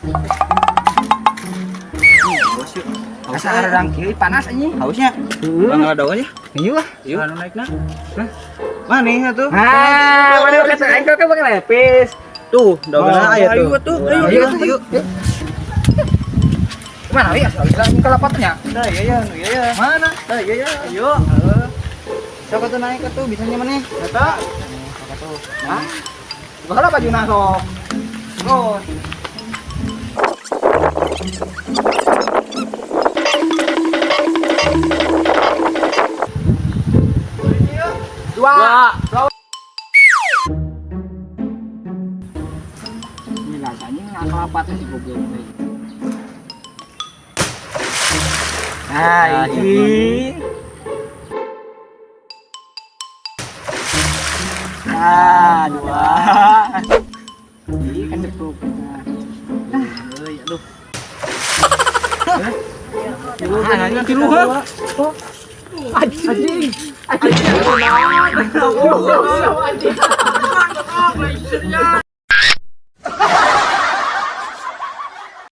Bos yuk. Asa hareurang kieu panas anjing. Hausnya. Bang daun ya. Iya lah. Yuk. Anu naikna. Nah. Mana atuh? Nah, mana kata aing kan pakai lepis. Tuh, daunnya aya tuh. Ayo tuh, ayo, Ayo, ayo. ayo. Mana ya? Asal anjing kalapatnya. Dah, iya ya, nu iya ya. Mana? Dah, iya ya. Ayo. Sok atuh naik atuh bisanya maneh. Eta. Sok atuh. Hah? Baheula bajuna sok. Terus. Dua. Dua. Gila, anjing ngakalapat si goblok teh. Nah, ini. Nah, dua. Ini kan ceplok. Nah, Euy, aduh. Ah, anjing tilu heuh. Anjing. Anjing. Anjing. Anjing.